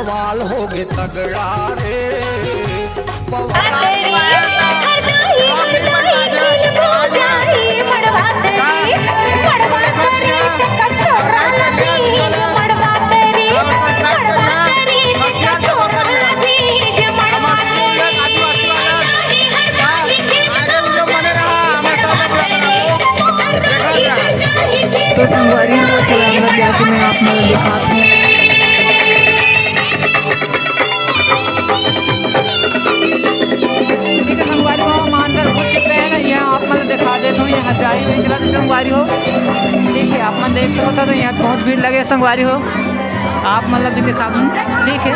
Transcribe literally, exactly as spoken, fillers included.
वाल होगे तगड़ा रे। तो संगवारी हो, चला अंदर जाके मैं आप मन ल दिखात हूँ। ठीक है संगवारी हो, हम अंदर घुस चुके हैं ना, यहाँ आप मन ल दिखा देता हूँ, यहाँ हरजाई भी चला था संगवारी हो। ठीक है, आप मन देख सकत हो, तो यहाँ बहुत भीड़ लगे संगवारी हो, आप मन ल भी दिखा दूँ। ठीक है,